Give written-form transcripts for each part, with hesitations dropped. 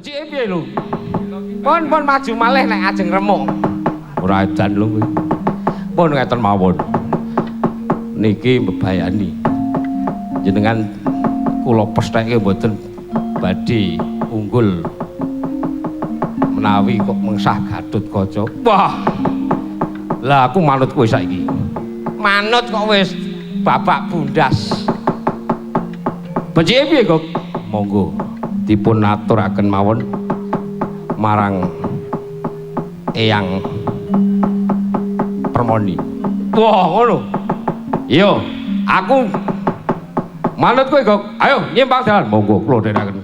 Becike piye lho? Pun pun maju malih nek ajeng remuk. Ora edan lho kuwi. Pun ngeten mawon. Niki mbebayani. Jenengan kula pestheke mboten badhe unggul menawi kok mengsah Gatotkaca. Wah. Lah aku manut kowe saiki. Manut kok wis babak bundas. Becike piye, Gok? Monggo dipun aturaken mawon marang Eyang Permoni. Wah, ngono. Iya, aku manut kowe, Gok. Ayo nyimpang dalan. Monggo kula dherekaken.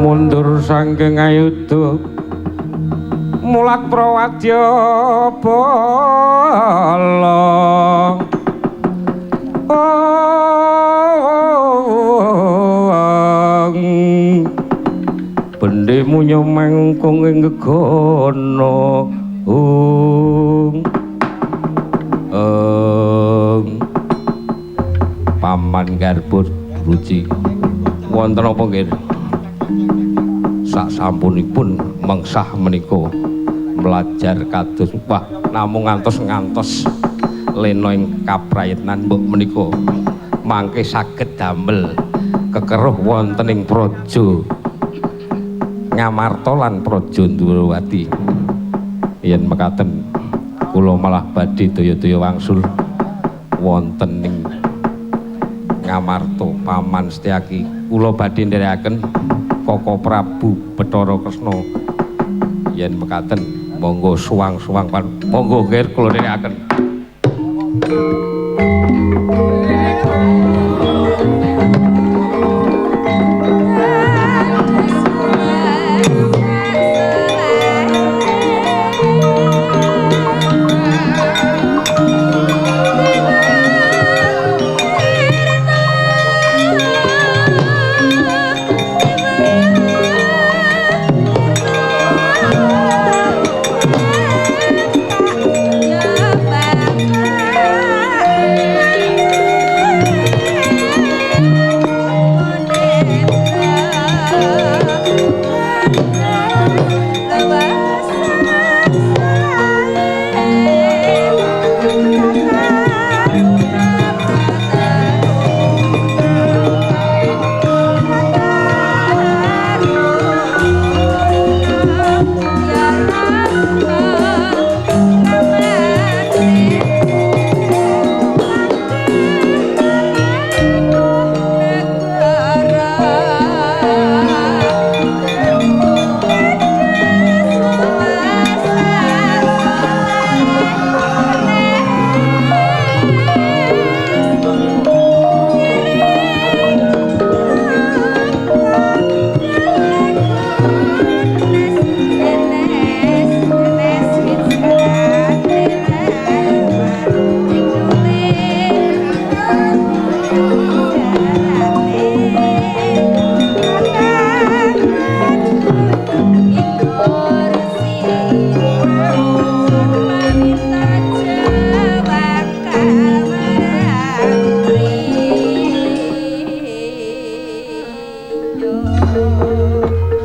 Mundur saking ayuda mulat prawadya bala. Bendhe munyo mangkung ing gegana. Paman Garbo Bruci wonten apa nggih? Sak sampunipun mengsah menika melajar kados wah namung ngantos-ngantos lena ing kaprayitnan mbok menika mangke saged damel kekeruh wonten ing praja Ngamarta lan praja Ndhurawati. Yen mekaten kula malah badhe daya-daya wangsul wonten ing Ngamarta. Paman Setyaki kula badhe nderekaken Koko Prabu Bathara Kresna. Yen mekaten monggo suwang-suwang monggo nggih kula nderekaken.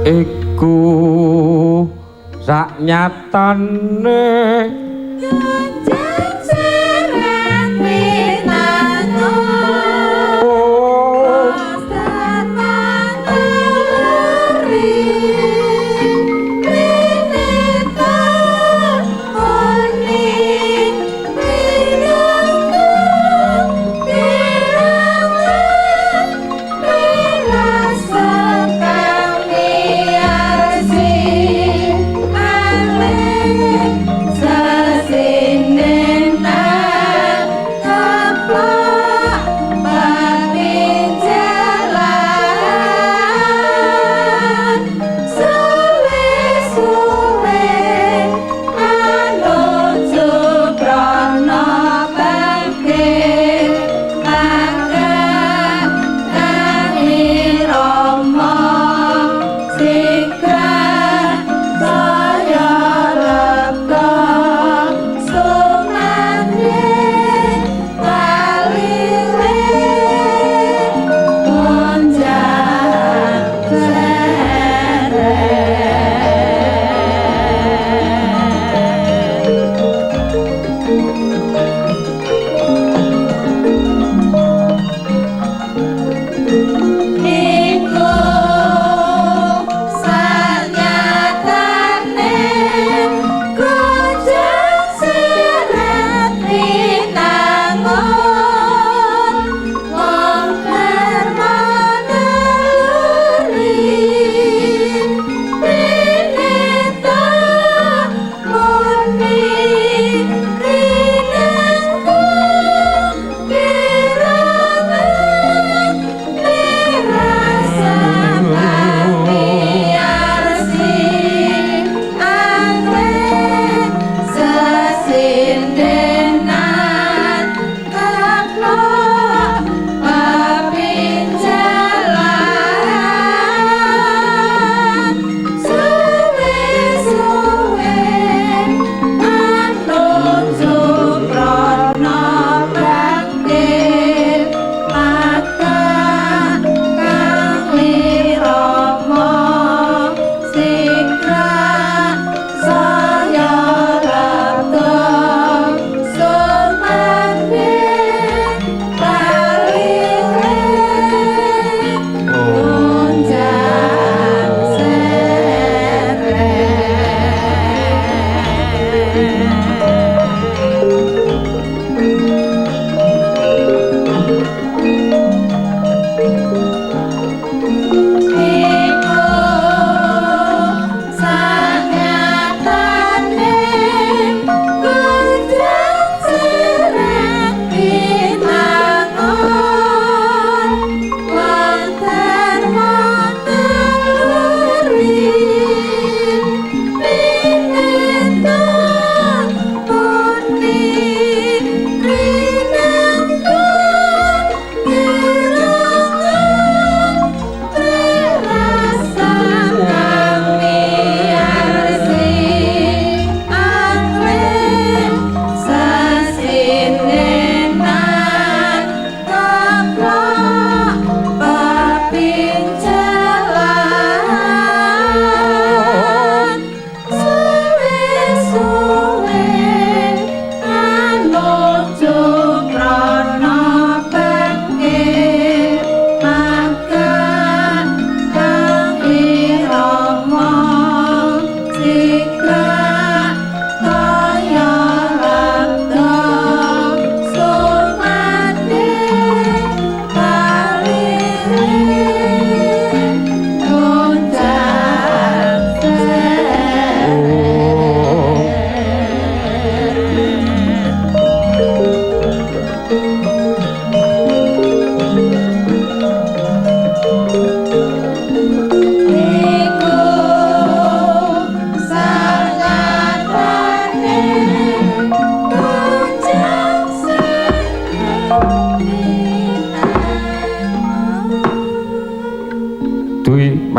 Iku sak nyatane Kanjeng Serat wis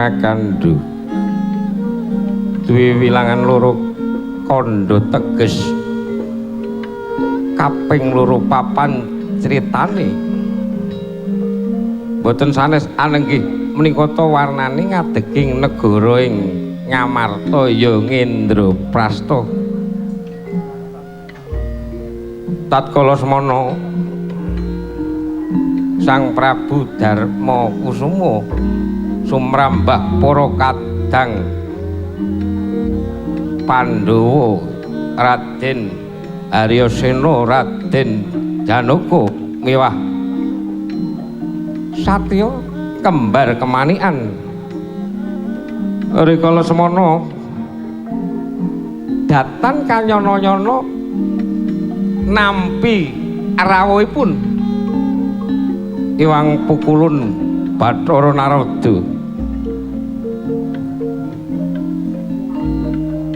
Makandu duwe wilangan loro kandha teges kaping loro papan critane boten sanes anenggih menika ta warnane ngadeging negara ing Ngamarta ya Ngendraprasta. Tatkala semana Sang Prabu Darma Kusuma sumrambah para kadang Pandhawa Raden Aryasena Raden Janaka miwah satya kembar kemanikan. Rikala semana datan kanyana-yana nampi rawuhipun Iwang Pukulun Bathara Narada.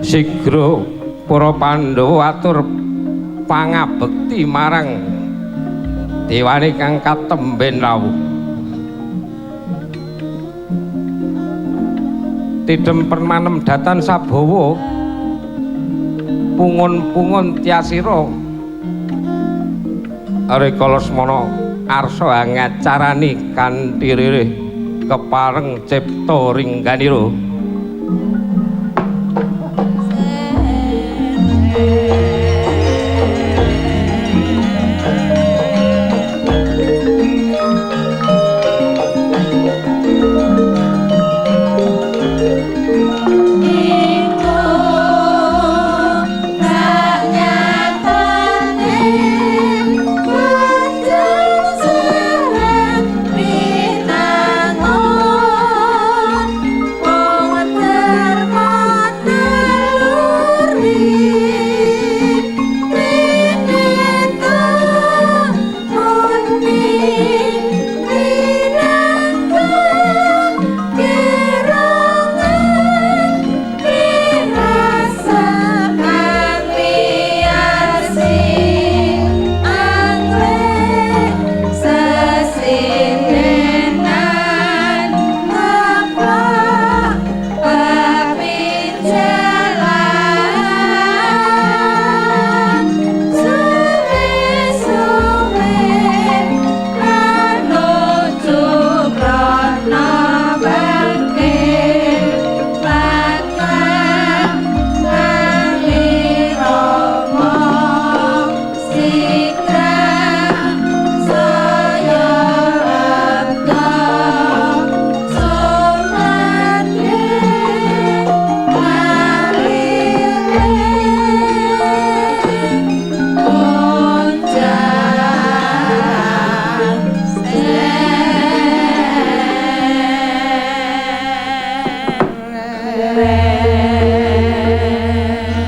Sigra para Pandhawa atur pangabekti marang dewane kang katemben rawuh. Tidhem permanem datan sabawa pungun-pungun tyasira. Rikala semana arsa angacarani kanthi ririh kepareng cipta ringganira.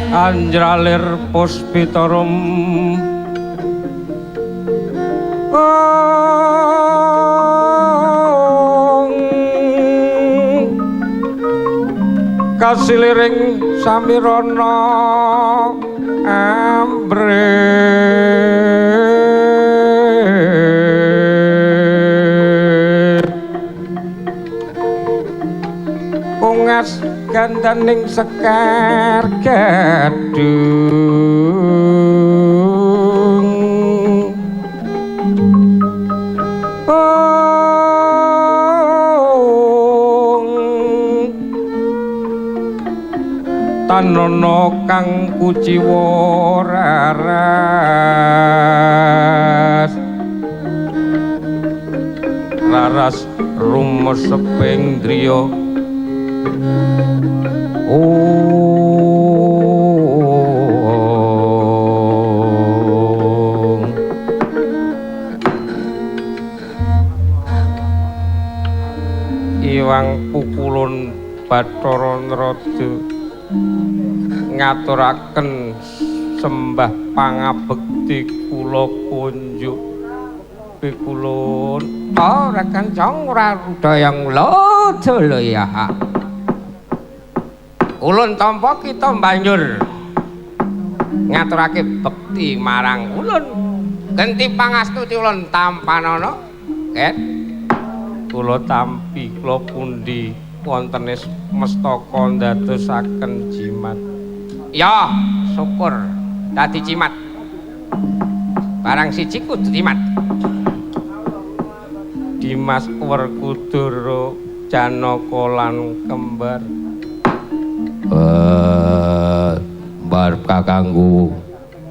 Anjralir puspitarum kasiliring samirana ambre ungas gandaning sekar gadung tanono kang kuciwa raras raras rumeseping driya. Iwang Pukulun Bathara Narada ngaturaken sembah pangabekti kula kunjuk pikulun. Ora kancang ora rudayang lho ya. Ulun tampa kita banjur ngaturake bekti marang ulun. Genti pangastuti ulun tampanana, Ket. Kula tampi kula pundi Wonten mestaka ndadosaken jimat. Ya, syukur dadi jimat. Barang siji kudu jimat. Dimas Werkudara Janaka lan kembar. Bar kakangku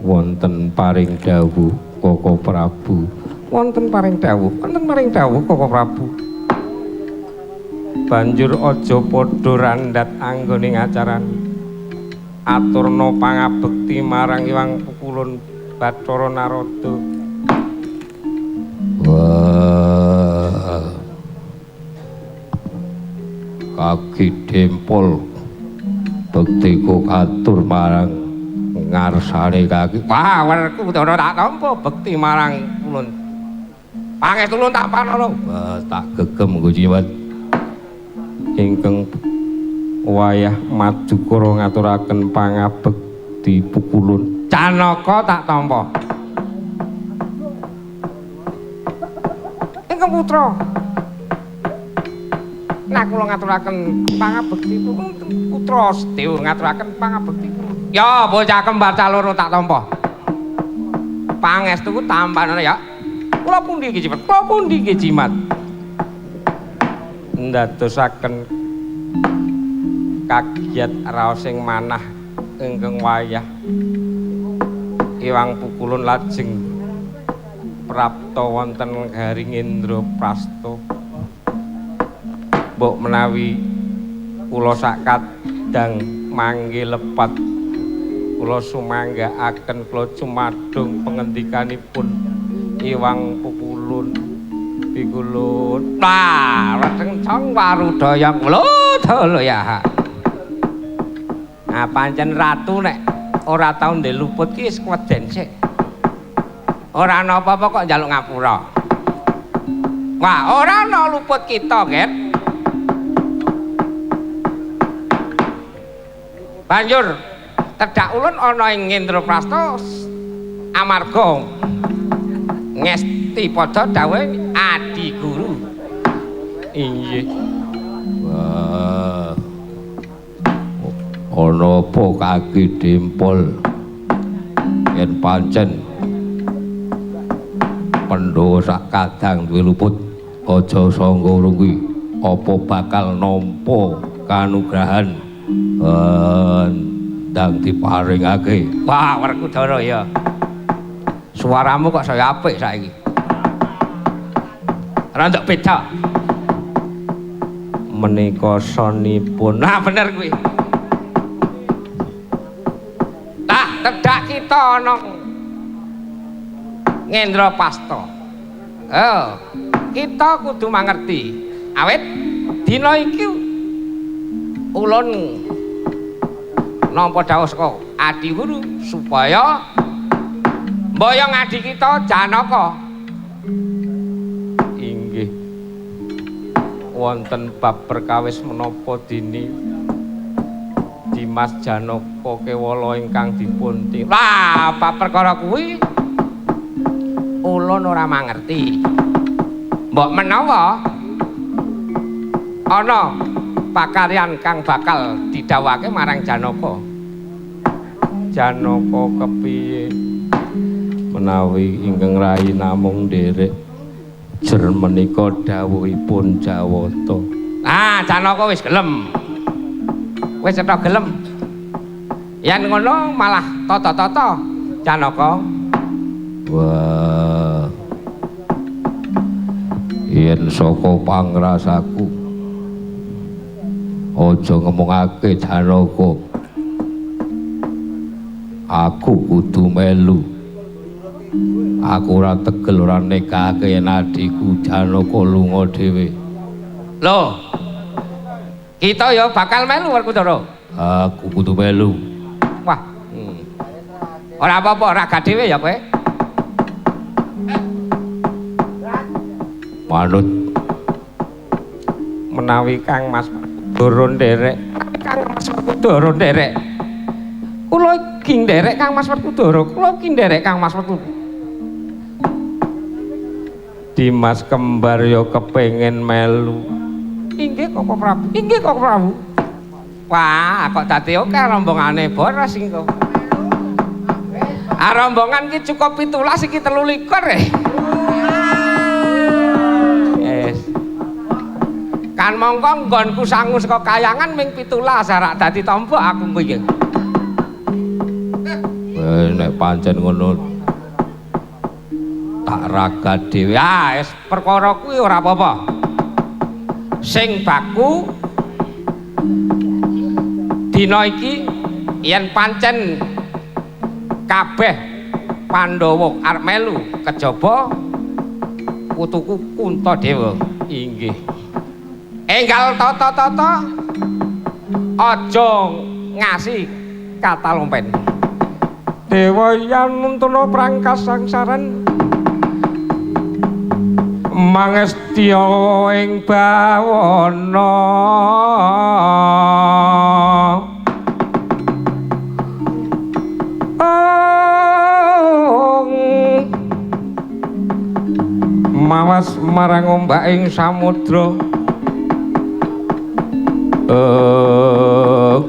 wonten paring dawuh Koko Prabu. Wonten paring dawuh, wonten paring dawuh Koko Prabu. Banjur aja padha randhat anggone ngacarani. Aturna pangabekti marang Hyang Pukulun Bathara Narada. Wah. Kaki dempol bektiku katur marang ngarsane kaki. Wah, Werkudara tak tampa bekti marang ulun. Pangestu ulun tak panono. Wah, tak gegem Gusti. Ingkang wayah Madukara ngaturaken pangabekti pukulun. Janaka tak tampa. Ingkang putra. Nah kula ngaturaken pangabekti putra Sedewa ngaturaken pangabekti. Ya bocah kembar caloro tak tampa. Pangestuku tampanono ya. Kula pundi iki jimat? Kula pundi iki jimat? Ndadosaken kagiat raos sing manah ingkang wayah Iwang Pukulun lajeng prapta wonten garing Indraprasta. Mbok menawi kula sak kadang mangke lepat kula sumanggaaken kula cumadung pengendikanipun Iwang Pukulun Pikulun. Wah, rencong warudaya lho ya. Nah, pancen ratu nek ora tau ndek luput ki wis keweden sik. Ora ana apa-apa kok njaluk ngapura. Wah, ora ana luput kita, Get. Banjur tedhak ulun ana ing Indraprasta amarga ngesti padha dawuhe Adi Guru. Inggih. Wah. Ana apa kaki dempol yen pancen Pandhawa sak kadang duwe luput aja sangga urung kuwi apa bakal nampa kanugrahan ndang diparingake. Wah, Werkudara ya. Suaramu kok saya apik saiki. Rada beda. Menika sonipun. Nah, bener kuwi. Tah, tedhak kita ana Ngendrapasta. Oh, kita kudu mangerti. Awit dina iki ulun nampa dawuh saka Adi Guru supaya mboyong adi kita Janaka. Inggih. Wonten bab perkawis menapa dini Dimas Janaka kewala ingkang dipun ti. Lah, bab perkara kuwi ulun ora mangerti. Mbok menawa ana pakaryan kang bakal didhawuhake marang Janaka. Janaka kepiye? Menawi ingkang rayi namung nderek jer menika dawuhipun Jawata. Ah, Janaka wis gelem. Wis cetha gelem. Yen ngono malah tata-tata Janaka. Wah. Yen saka pangrasaku aja ngomongake Janaka. Aku kudu melu. Aku ora tegel ora nekake yen adhiku Janaka lunga dhewe. Lho. Kita ya bakal melu Werkudara. Aku kudu melu. Wah. Ora apa-apa, ora gak dhewe ya kowe. Manut. Menawi Kang Mas Werkudara nderek, Kang Mas Werkudara nderek. Kula iki nderek Kang Mas Werkudara, kula iki nderek Kang Mas Werkudara. Dimas kembar ya kepengin melu. Inggih kok. Koko Prabu. Inggih Koko Prabu. Wah, kok dadi oke rombongane boros iki kok. Ah rombongan ki cukup 17 iki 23 eh. Yes. Kan mongko nggonku sangu saka kayangan ming 17 arak dadi tombok aku kuwi. Nek pancen ngono tak raga dhewe. Ah wis perkara kuwi ora apa-apa. Sing baku dina iki yen pancen kabeh Pandhawa arep melu kejaba putuku Kuntadewa. Inggih. Enggal tata-tata aja ngasih katalompen. Dewa yan nuntuna prangkas sangsaran mangestya ing bawana. Mawas marang ombak ing samudra.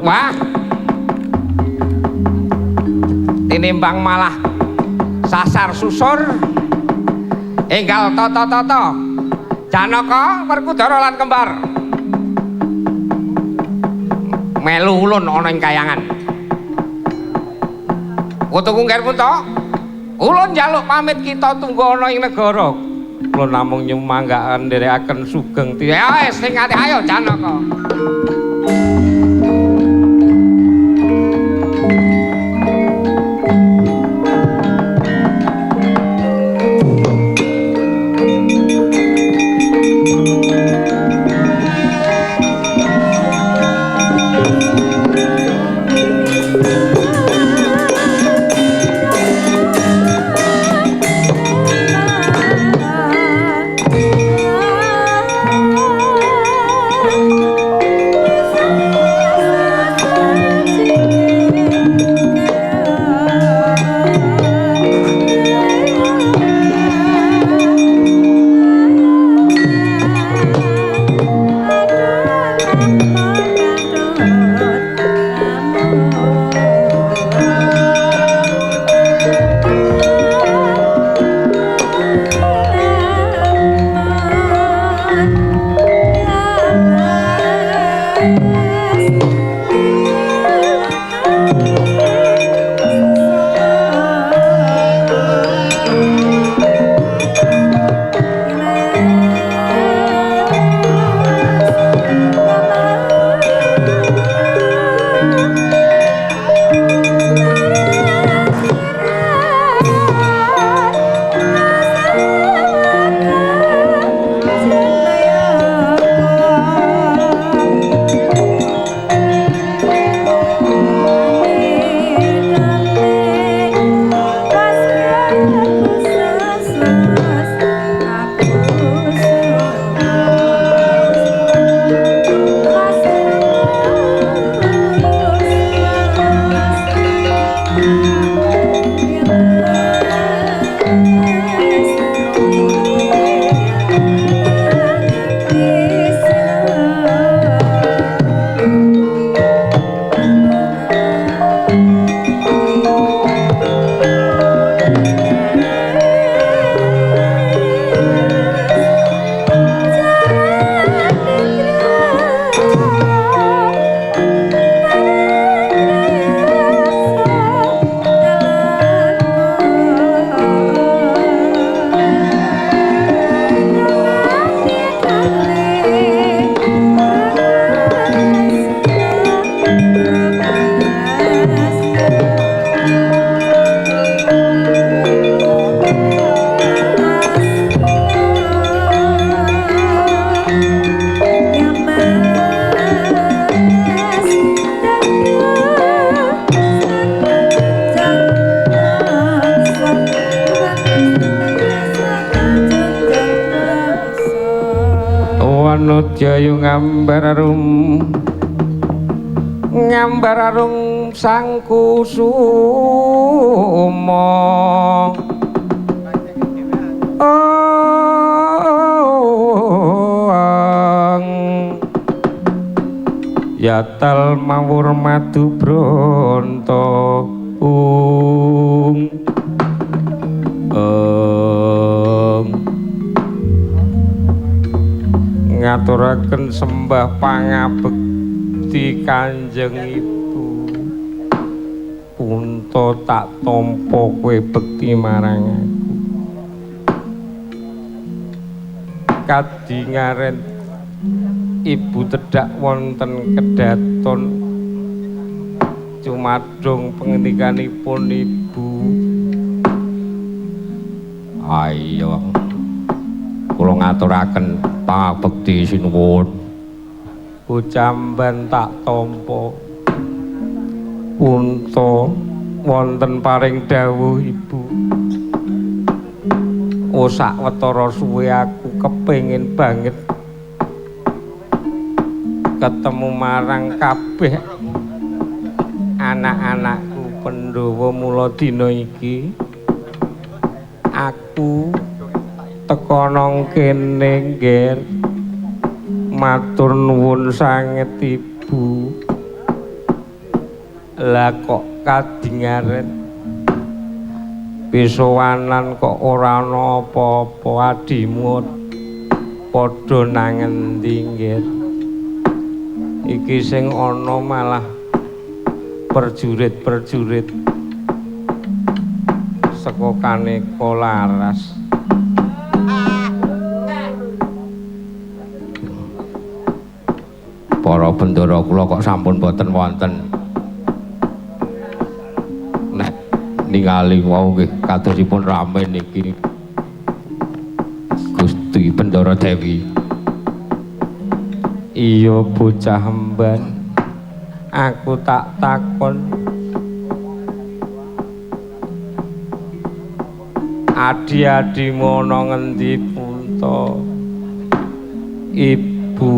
Wah, tinimbang malah sasar susur. Enggal tata-tata Janaka, Werkudara lan kembar melu ulun ana ing kayangan. Putuku Ngger Kunta, ulun njaluk pamit kita tunggu ana ing negara. Kula namung nyumanggaken nderekaken sugeng tiya. Wis sing ati ayo Janaka. Jayu ngambar arum, ngambar arum sang kusuma. Oh, ang. Yatal mawur madu bronto ung ngaturaken sembah pangabekti Kanjeng Ibu. Punta tak tampa kowe bekti marang aku. Kadingaren Ibu tedhak wonten kedaton cumadung pengendikanipun Ibu. Ayo kula ngaturaken pangabekti sinuwun. Bocah mban tak tampa. Punta wonten paring dawuh Ibu. Oh sawetara suwe aku kepengin banget ketemu marang kabeh anak-anakku Pandhawa. Mula dina iki aku teka nang kene ngger matur nuwun sanget Ibu. Lah kok kadingaren pisowanan kok ora ana apa-apa, adimu padha nang endi ngger? Iki sing ana malah perjurit-perjurit saka kaneka laras. Para bendara kula kok sampun boten wonten. Nek ningali wau nggih kadosipun rame niki Gusti Bendara Dewi. Iya bocah emban, aku tak takon adi-adimu ana ngendi Punta? Ibu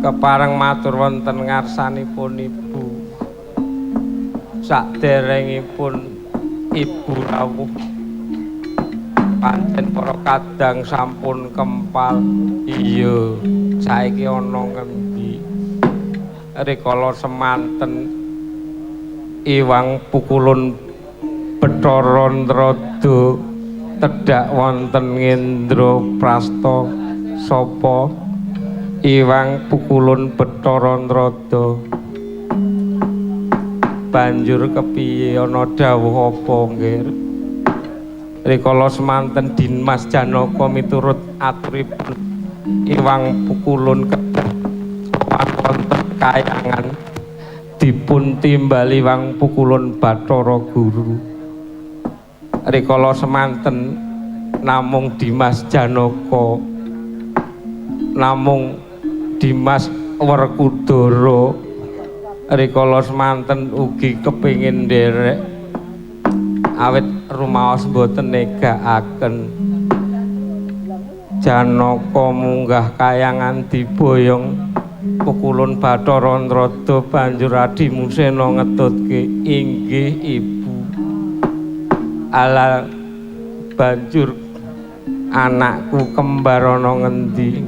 kepareng matur wonten ngarsanipun Ibu. Saderengipun Ibu rawuh pancen para kadang sampun kempal. Iya, saiki ana ngendi? Rikala semanten Iwang Pukulun Bathara Narada tedhak wonten Ngendraprasta. Sapa Iwang Pukulun Bathara Narada? Banjur kepiye ana dawuh apa nggih? Rikala semanten Dinmas Janaka miturut aturipun Iwang Pukulun kedah wonten kayangan dipun timbali Iwang Pukulun Bathara Guru. Rikala semanten namung Dimas Janaka, namung Dimas Werkudara rikala semanten ugi kepingin nderek awit rumaos mboten negakaken. Janaka munggah kayangan diboyong Pukulun Bathara Narada. Banjur Adimusena ngetutke, inggih Ibu. Ala banjur anakku kembar ana ngendi?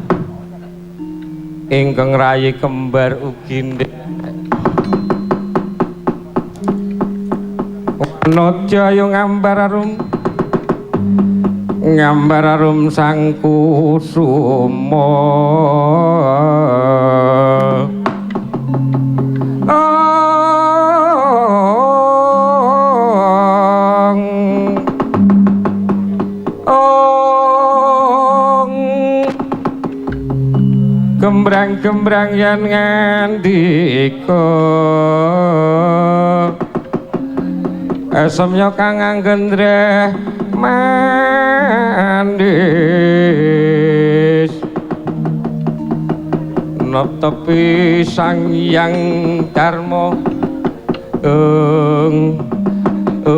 Ingkang rayi kembar ugi ndherek. Wanodya ayo ngambar arum, ngambar arum sang kusuma. Gembrang-gembrang yen ngandika esemnya kang anggendreh mandis netepi Sang Hyang Darma eng eng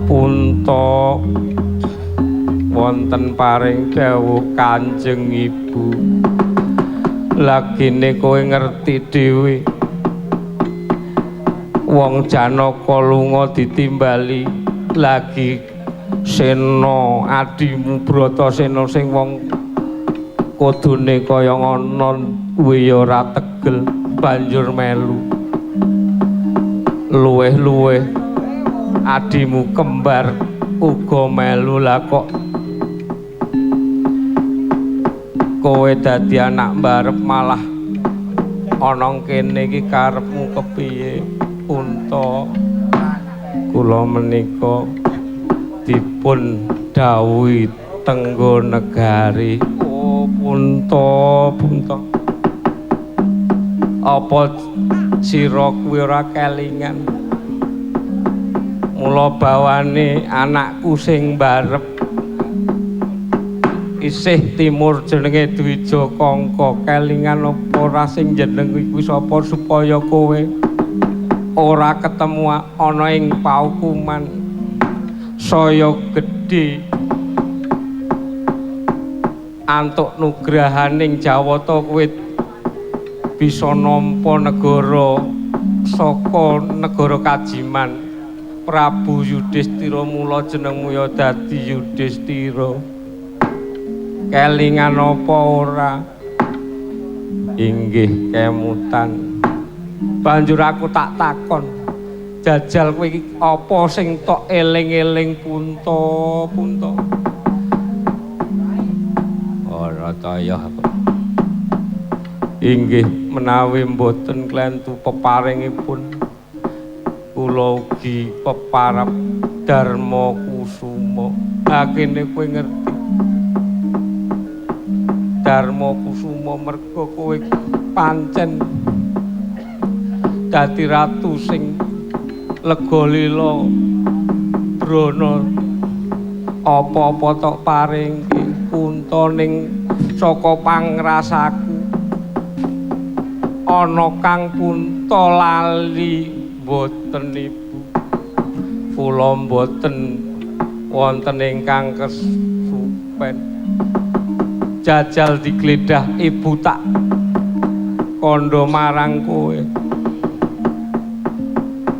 Punta wonten paring dawuh Kanjeng Ibu. Lagine kowe ngerti dhewe Wong Janaka lunga ditimbali lagi Sena adimu Bratasena sing wong kudune kaya ngono kuwi ya ora tegel banjur melu. Luweh-luweh adimu kembar uga melu. Lah kok kowe dadi anak mbarep malah ana kene iki karepmu kepiye? Unta kula menika dipun dawuhi tenggo negari. Oh Punta, Punta, apa sira kuwi ora kelingan? Mula bawane anakku sing mbarep isih timur jenenge Dwija Kangka, kelingan apa ora sing jeneng iku sapa supaya kowe ora ketemu ana ing paukuman saya gedhe antuk nugrahaning Jawata. Kowe bisa nampa negara saka negara Kajiman Prabu Yudhistira, mula jenengmu ya dadi Yudhistira. Kelingan apa ora? Inggih kemutan. Banjur aku tak takon, jajal kowe iki apa sing tok eling-eling Punta, Punta? Ora kaya aku. Inggih menawi mboten klentu peparingipun kula ugi peparap Darma Kusuma. Ha kene kowe ngerti Darma Kusuma merga kowe pancen dadi ratu sing lega lila brana apa-apa tok paringke Punta. Ning saka pangrasaku ana kang Punta lali. Mboten Ibu, kula mboten wonten ingkang kesupen. Jajal digledah ibu tak kandha marang kowe.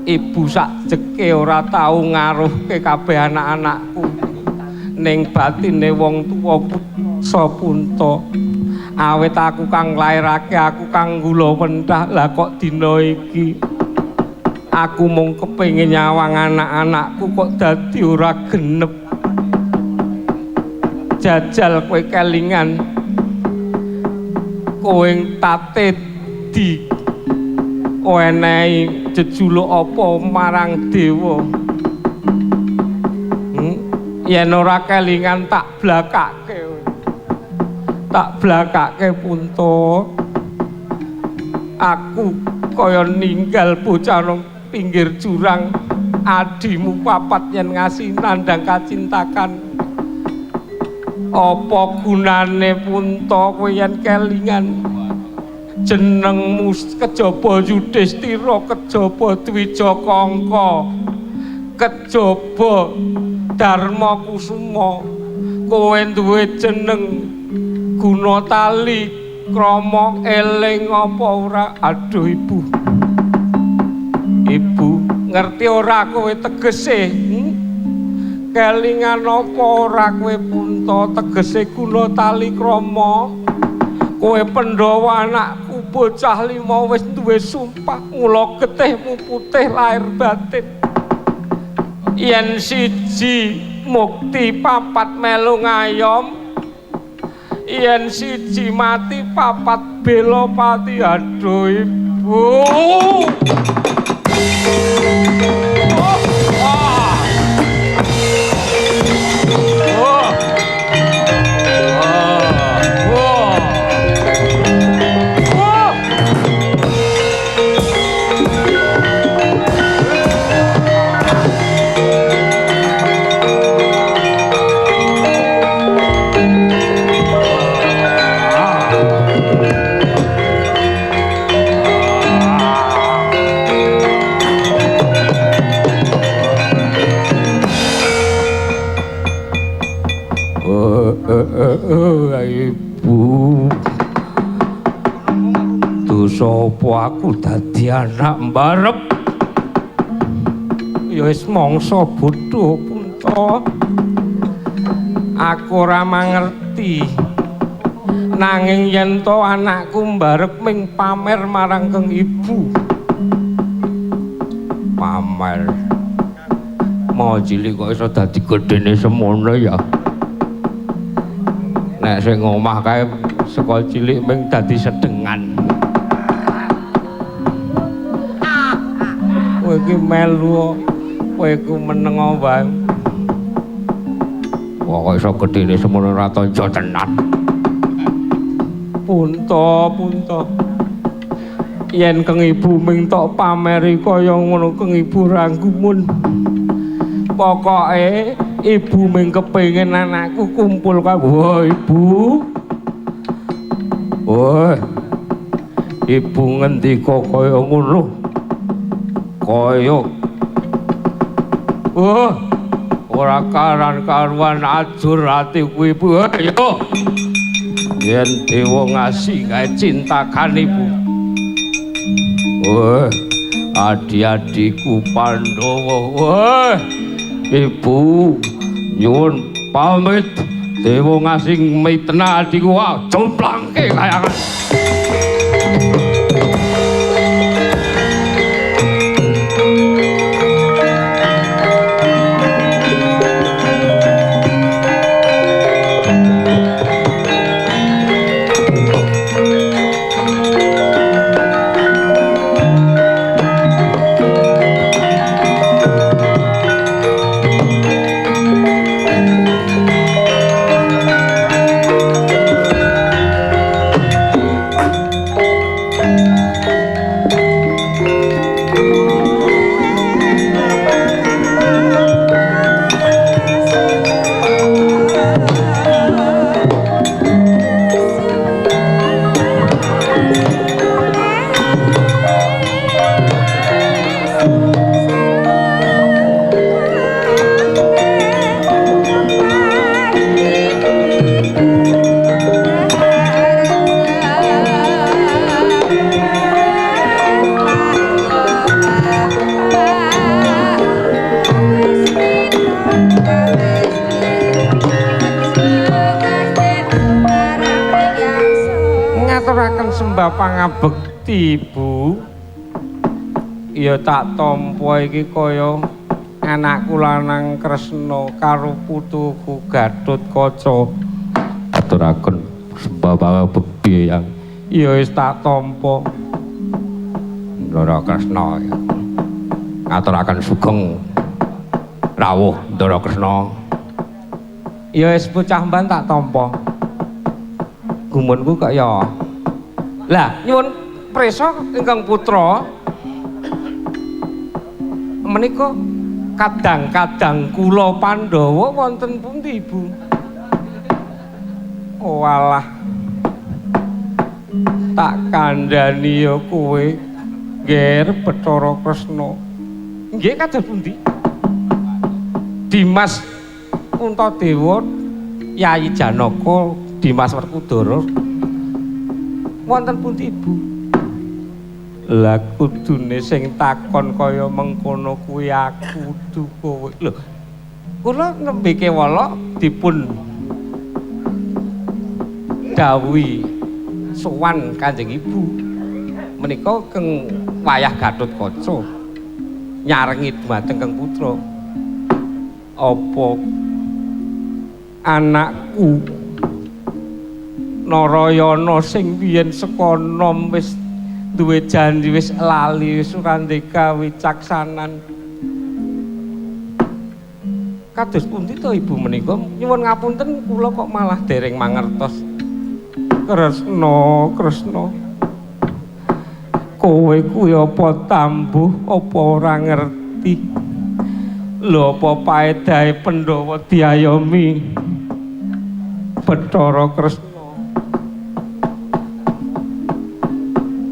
Ibu sak jeke ora tau ngaruhke kabeh anak-anakku. Ning batine wong tuwa sa Punta, awit aku kang nglairake, aku kang gula wenthah. Lah kok dina iki aku mung kepengin nyawang anak-anakku kok dadi ora genep. Jajal kowe kelingan, kowe tate di wenehi jejuluk apa marang dewa? Yen ora kelingan tak blakake. Tak blakake Punta. Aku kaya ninggal bocah nang pinggir jurang, adimu papat yen ngasih nandang kacintakan. Apa gunane Punta kowe yen kelingan jenengmu kejaba Yudhistira, kejaba Dwija Kangka, kejaba Darma Kusuma. Kowe duwe jeneng guna tali krama eling apa ora? Aduh ibu, ibu ngerti ora kowe tegese? Kelingan apa ora kowe Punta tegese guna tali krama? Kowe Pandhawa anakku bocah lima wis duwe sumpah, mula getihmu putih lahir batin. Yen siji mukti papat melu ngayom, yen siji mati papat bela pati. Aduh ibu. Ibu, dosa apa aku dadi anak mbarep? Ya wis mangsa bodho Punta. Aku ora mangerti. Nanging yen to anakku mbarep ming pamer marang Keng Ibu. Pamer. Mau cilik kok iso dadi gedene semono ya. Nek sing omah kae saka cilik ming dadi sedengan. Kowe iki melu, kowe iku meneng wae. Wah kok iso gedene semono ora tonjo tenan. Punta, Punta. Yen Keng Ibu ming tok pameri kaya ngono Keng Ibu ra gumun. Pokoke ibu ming kepengin anakku kumpul kae. Wah, Ibu. Wah. Ibu ngendika kaya ngono. Kaya. Wah, ora karan-karuan ajur atiku Ibu. Ayo. Yen dewa ngasih gawe cintakan Ibu. Wah, adi-adiku Pandhawa. Wah. Ibu nyuwun pamit, dewa ngasih mitna adikku. Wah, jomplangke kayangan. Sembah pangabekti Ibu. Ya tak tampa iki kaya anakku lanang Kresna karo putuku Gatotkaca. Aturaken sembah pangabekti yang ya wis tak tampa. Ndara Kresna. Ngaturaken sugeng rawuh Ndara Kresna. Ya wis bocah mban tak tampa. Gumunku kok ya. Lah nyuwun prisa ingkang putra menika kadang-kadang kula Pandhawa wonten pundi Ibu? Oh alah. Tak kandhani ya kowe Nger Bathara Kresna. Nggih kados pundi? Dimas Puntadewa Yayi Janaka Dimas Werkudara wonten pundi Ibu? Lah kudune sing takon kaya mengkono kuwi aku kudu kowe. Lho, kula nembe kewala dipun dawuhi sowan Kanjeng Ibu menika keng wayah Gatotkaca nyarengi dhumateng Keng Putra. Apa anakku Narayana sing biyen saka nom wis duwe janji wis lali wis ora ndeka wicaksanan. Kados pundi to Ibu menika? Nyuwun ngapunten kula kok malah dereng mangertos. Kresna, Kresna. Kowe kuwi apa tambuh apa ora ngerti? Lho apa paedahe Pandhawa diayomi Bathara Kresna?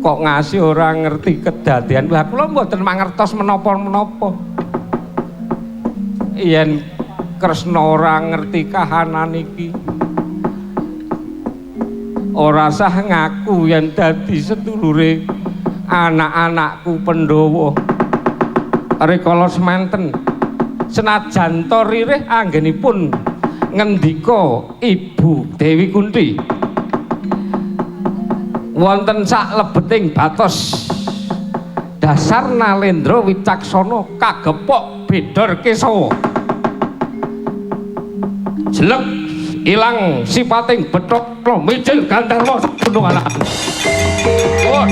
Kok ngasih ora ngerti kedadian. Lah kula mboten mangertos menapa-menapa. Yen Kresna ora ngerti kahanan iki, ora sah ngaku yen dadi sedulure anak-anakku Pandhawa. Rikala semanten senajan to ririh anggenipun ngendika Ibu Dewi Kunti wonten sak lebeting batos dasar Nalendra Wicaksana kagepok Bedor Kesawa jelek ilang sipating bethok mijil Gandharwa gunung anak. Oh.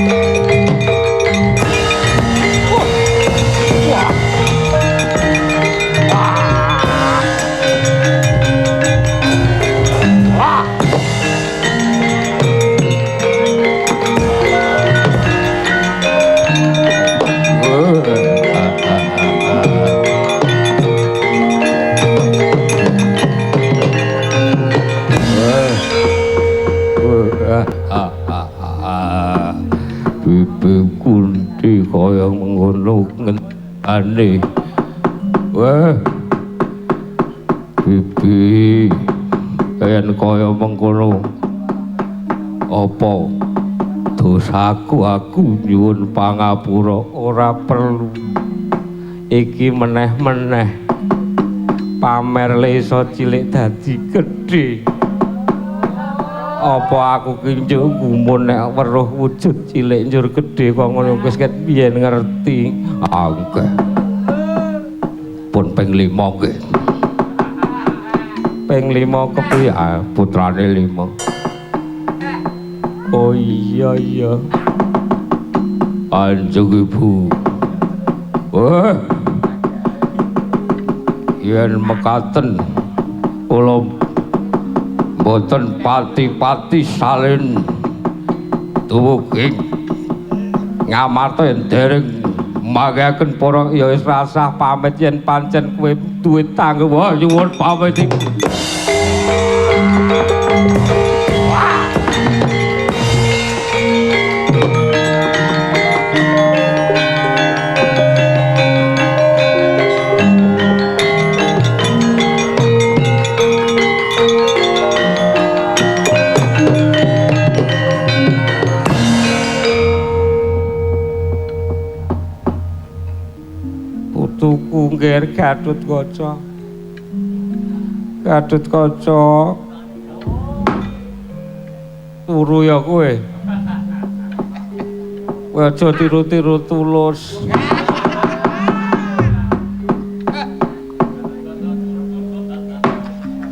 Oh. Wah. Wah. Wah. Bibi Kunti kaya ngono ngentane. Wah. Bibi yen kaya mengkono apa dosaku aku nyuwun pangapura ora perlu. Iki meneh-meneh pamer leso cilik dadi gedhe. Apa aku ki njuk gumun nek weruh wujud cilik njur gedhe kok ngono wis ket biyen ngerti. Ah nggih. Pun ping 5 nggih. Ping 5 kepiye? Ah putrane 5. Oh iya iya. Anjing ibu. Wah. Yen mekaten kula mboten pati-pati salin tuwuking Ngamarta yen dereng manggaken para ya wis rasah pamit yen pancen kowe duwe tanggung wah nyuwun pamit iku. Putuku ngger Gatotkaca. Gatotkaca. Turu ya kowe. Kowe aja tiru-tiru tulus.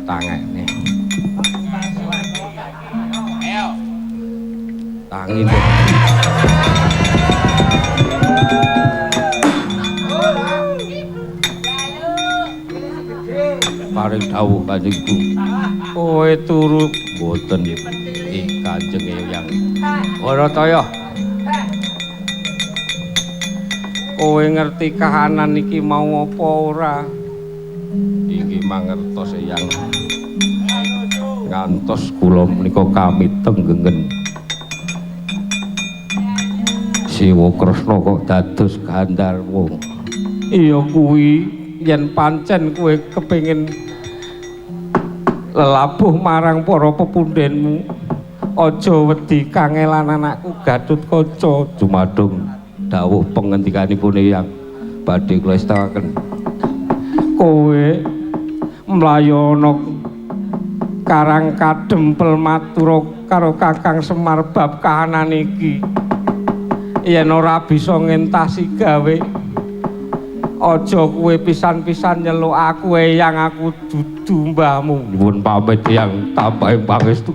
Tangene. Tangi. Paring dawuh Kanjeng Ibu. Kowe turu mboten iki Kanjeng Eyang. Barataya. Kowe ngerti kahanan iki mau apa ora? Iki mangertos Eyang. Ngantos kula menika kami tenggengen. Siwa Kresna kok dados Gandharwa. Iya kuwi yen pancen kowe kepengin lelabuh marang para pepundhenmu aja wedi kangelan anakku Gatotkaca. Jumadung dawuh pengendikanipun Eyang badhe kula estakaken. Kowe mlayu ana Karang Kadempel matur karo Kakang Semar bab kahanan iki. Yen ora bisa ngentasi gawe aja kowe pisan-pisan nyeluk aku Eyang, aku dudu mbahmu. Nyuwun pamit Eyang, tambahing pangestu.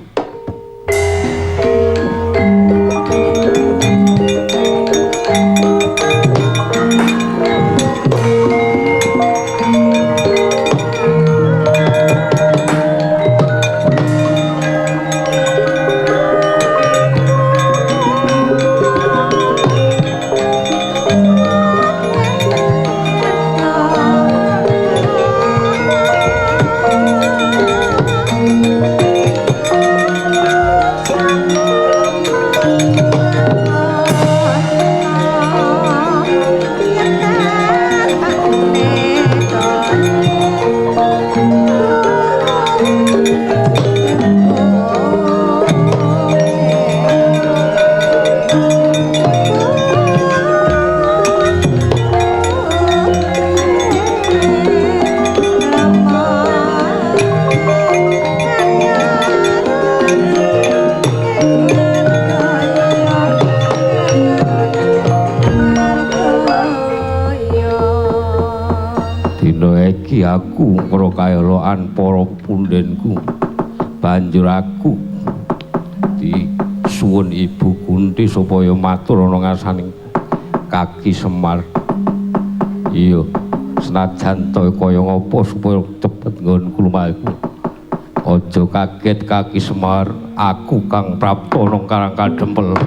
Aku para kaelokan para pundhenku. Banjur aku disuwun Ibu Kunti supaya matur ana ngarsaning Kaki Semar. Iya, senajan to kaya ngapa supaya cepet nggonku lumaku. Aja kaget Kaki Semar, aku kang prapta nang Karang Kadempel.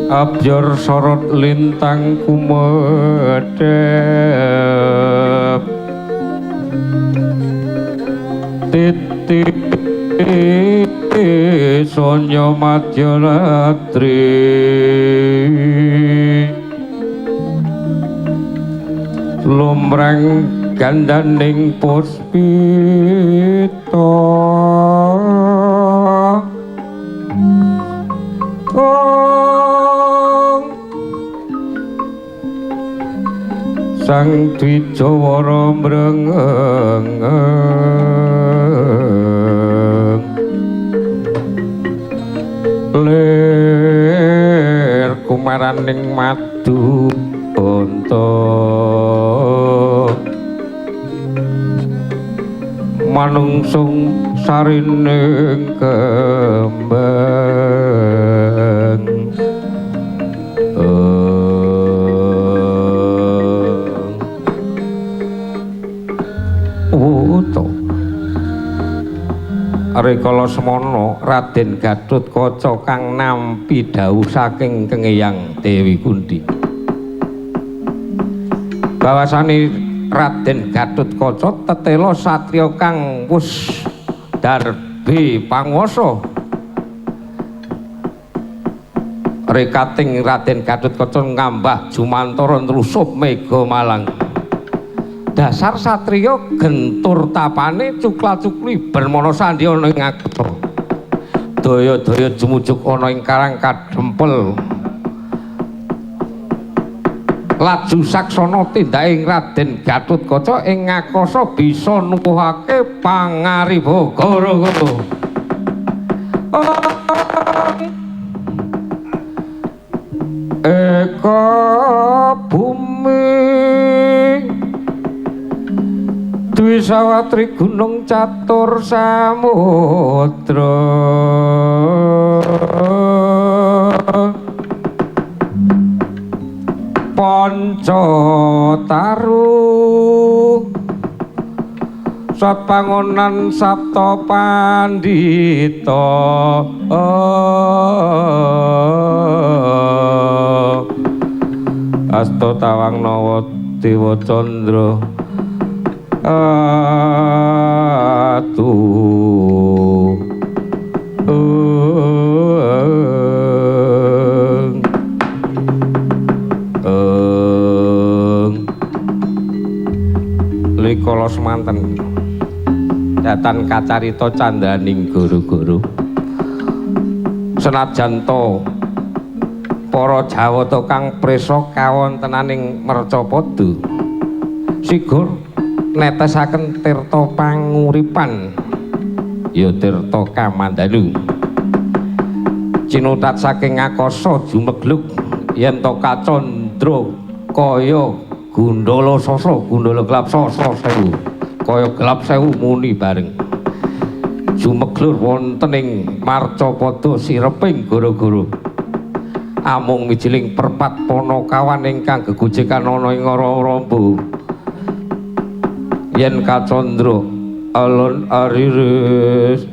Abyor sorot lintang kumedhep titi sonya madyaratri lumrang gandaning puspita. Sang Dwijawara mrengeng lir kumaraning madu unta manungsung sarining kembang. Rikala semana Raden Gatotkaca kang nampi dhawuh saking Kengeyang Dewi Kunti. Bawasane Raden Gatotkaca tetela satriya kang wis Darbi panguwasa rekating Raden Gatotkaca ngambah jumantara nrusup mega malang. Dasar satriya gentur tapane cukla-cukli bermana sandhi ana ing aksa. Daya-daya jumujuk ana ing karang kadempel. Laju saksana tindaking Raden Gatotkaca ing ngakasa bisa nuwuhake pangariba gara-gara. Eka bumi Dwi sawatri gunung catur samudra Panca taru Satpangonan Sabta Pandhita Asta tawang nawa dewa candra atu Rikala semanten datan kacarita candhaning guru-guru senajan to para Jawata kang prisa kawontenaning mercapada sigur netesaken tirta panguripan ya tirta kamandanu cinutat saking akasa jumegluk yen to kacandra kaya gundala sasa gundala gelap sasa sewu kaya gelap sewu muni bareng jumeglur wonten ing marcapada sireping gara-gara amung mijiling perpat panakawan ingkang gegojekan ana ing ora-ora yen kacandra alon ariris.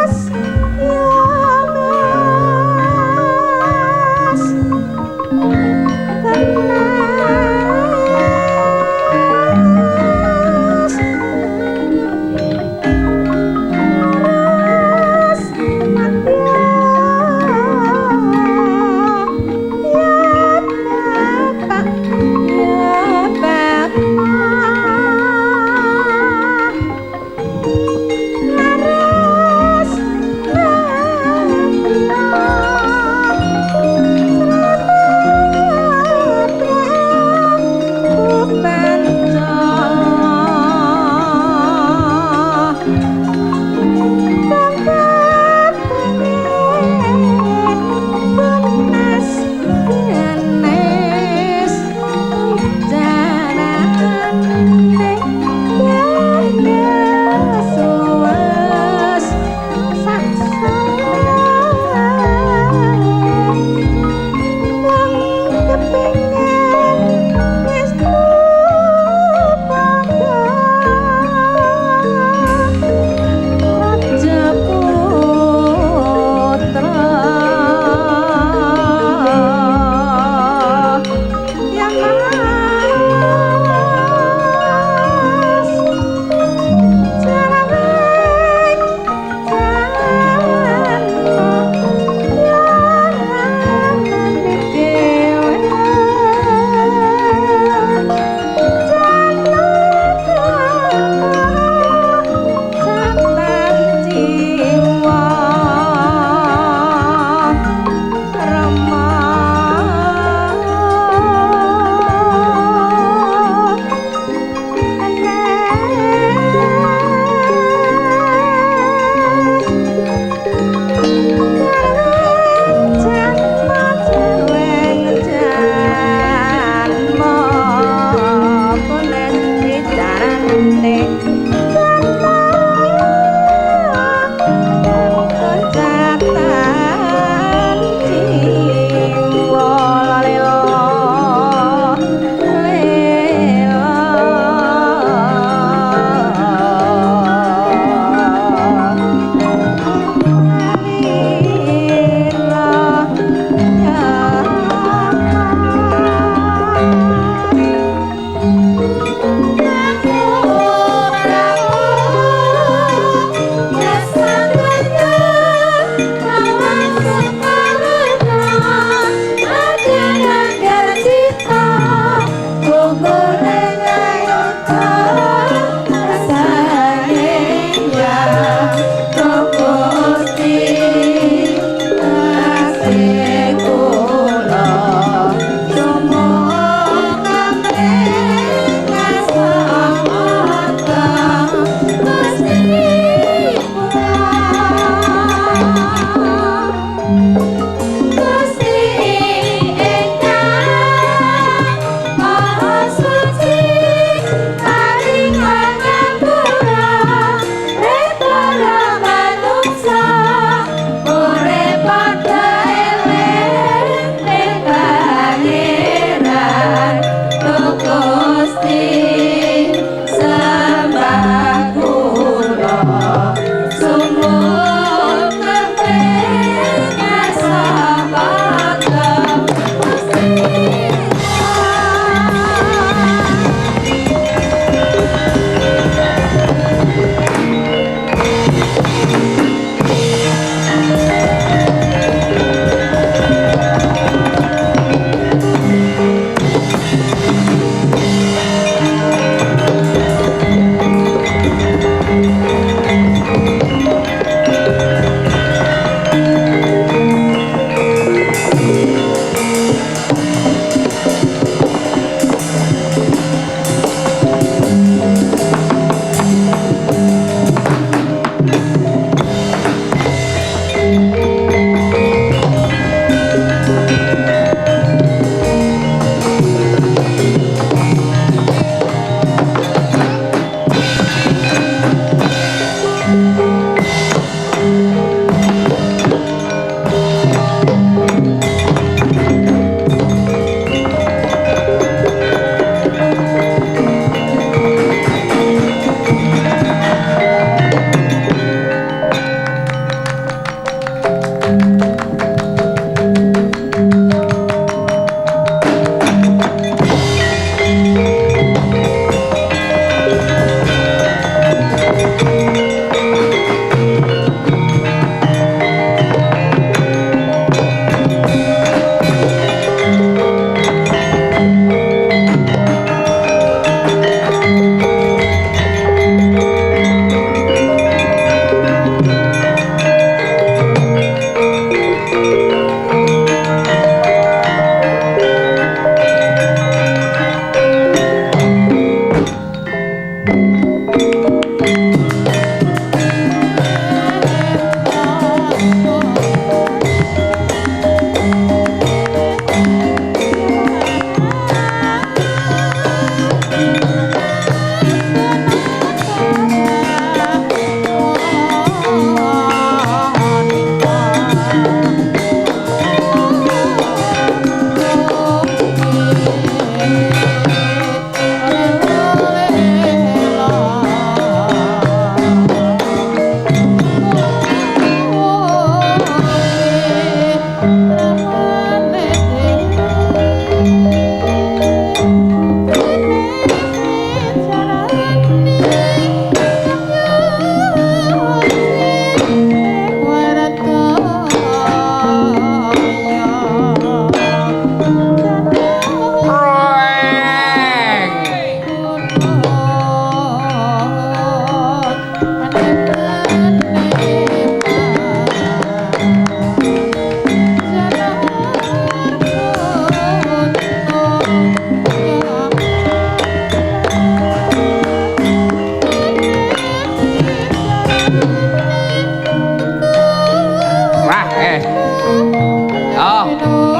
Mas,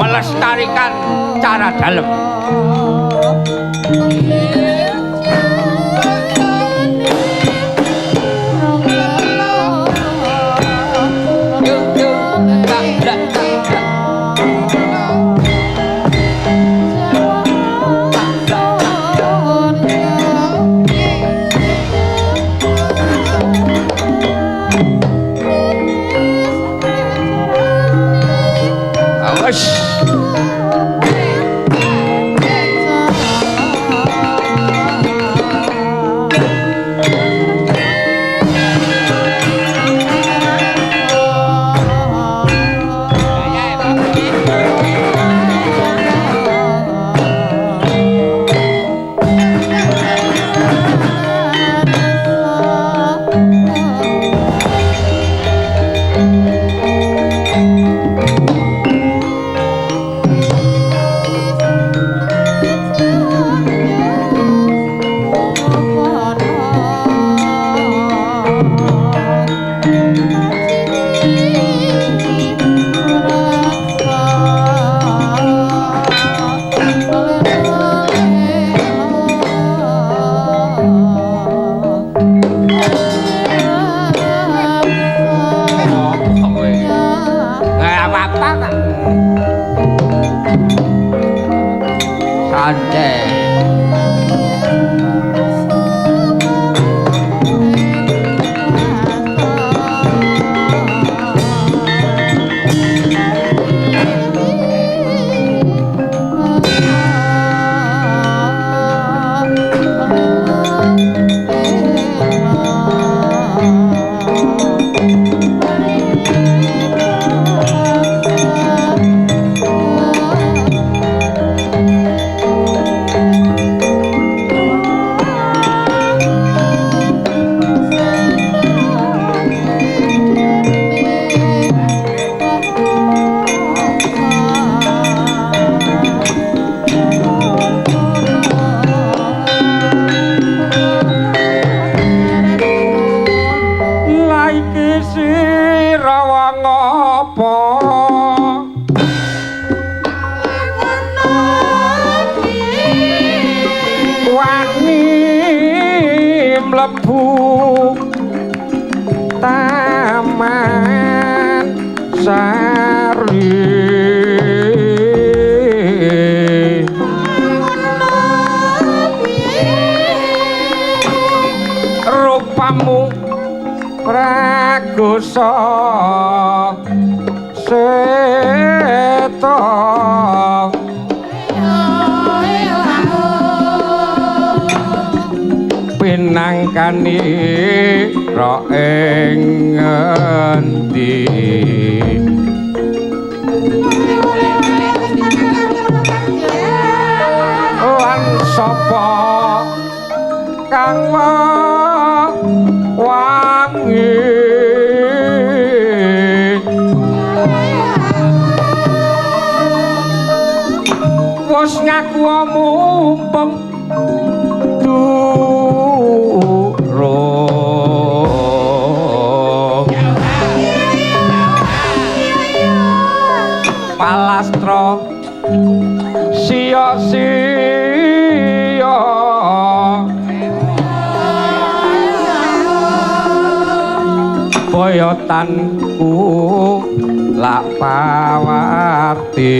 Melestarikan cara dalem. Taman Sari. Rupamu pragosa seta pinangkani ra ing ngendi lan sapa kang wangi wis ngaku mumpung durung palastra sia-sia boyotanku lak pawati.